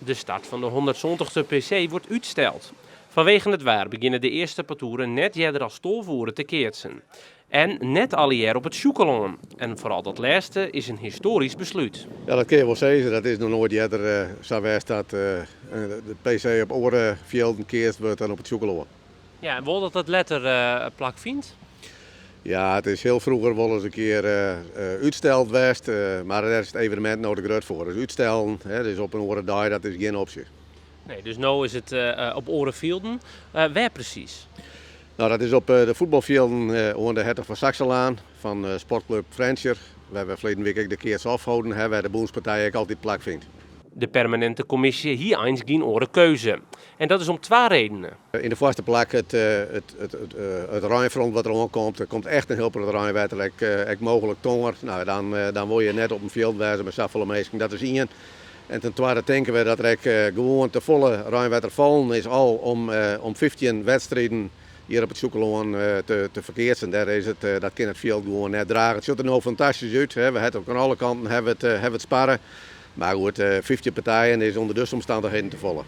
De start fan de 170ste PC wurdt útsteld. Fanwegen it waar begjinne de earste partoeren net earder as 12 oere te keatsen. En net allegear op it Sjûkelân. En foaral dat lêste is in histoarysk beslút. Ja, dat kinne je wol sizze. Dat is noch noait earder sa west dat de PC op oare fjilden keatst wurdt dan op it Sjûkelân. Ja, en wol dat dat letter plakfynt? Ja, it is hiel froeger wol ris in kear útsteld west, mar dêr is it evenemint no te grut foar. Dus útstellen, dus op in oare dei, dat is gjin opsje. Nee, dus no is it op oare fjilden. Wêr presys? No, dat is op de fuotbalfjilden oan de Hertog van Saxenlaan fan Sportclub Frjentsjer, wêr we ferleden wike ek de keats-off holden ha, wêr de bûnspartij ek altyd plakfynt. De permaninte kommisje hie eins gjin oare keuze. En dat is om twa redenen. Yn de foarste plak it reinfront wat der oankomt. Der komt echt in hiel protte reinwetter, ek mooglik tonger. No, dan wol je net op in fjild wêze mei safolle minsken. Dat is ien. En ten twadde tinke we dat der ek gewoan te folle reinwetter fallen is al om 15 wedstriden hjir op it Sjûkelân te ferkeatsen. Dêr is it, dat kin it fjild gewoan net drage. It sjocht der no fantastysk út. We hawwe it oan alle kanten hawwe it sparre. Mar goed, 15 partijen is ûnder dizze omstannichheden te folle.